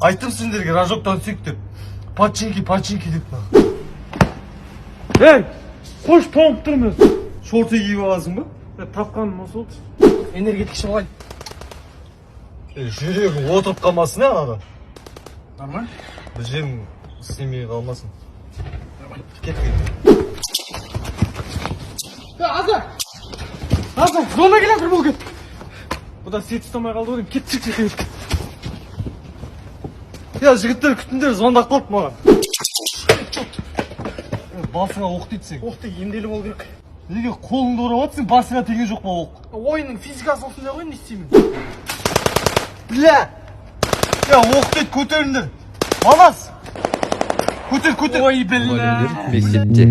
Айттым сендерге, рожоктан түсейік деп. Починки, починки деп. Ей, қош, тоңып тұрмыз. Шорты киіп аласың ба? Тапқаным осы болды. Энергетик ішіп алайын. Е, жүрегің отырып қалмасын, ә, анада. Нормально. Бір жерің істемей қалмасын. Кеттік. Аза! Аза, зона келе жатыр, бол, кет. Бұдан сет ұстамай қалды ғой деймін. Кет, шық, шық, шық. Я, жігіттер, күтіңдер, звондап қалды маған. Е, басыңа оқ тиді сен. Оқты емделіп болу керек. Неге қолыңды орап жатсың, басыңа тиген жоқ па оқ? Ойынның физикасы осындай ғой, не істеймін? Бля! Я, оқ тиді, көтеріңдер. Мамас! Көтер, көтер. Ой, бля. Мұғалімдер мектепте.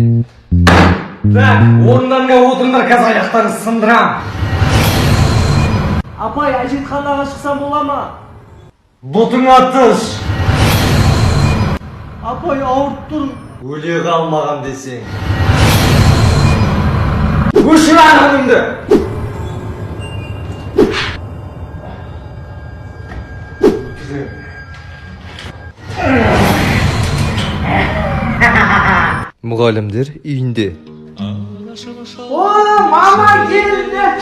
Орындарыңа отырыңдар, қазір аяқтарыңды сындырам. Апай, әжетханаға шықсам бола ма? Бұтыңа тыш. Апай, ауырып тұр. Өле қалмаған десең. Өшір ағыныңды! Мұғалімдер үйінде.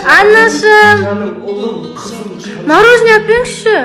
Анашым! Мороженое алып беріңізші.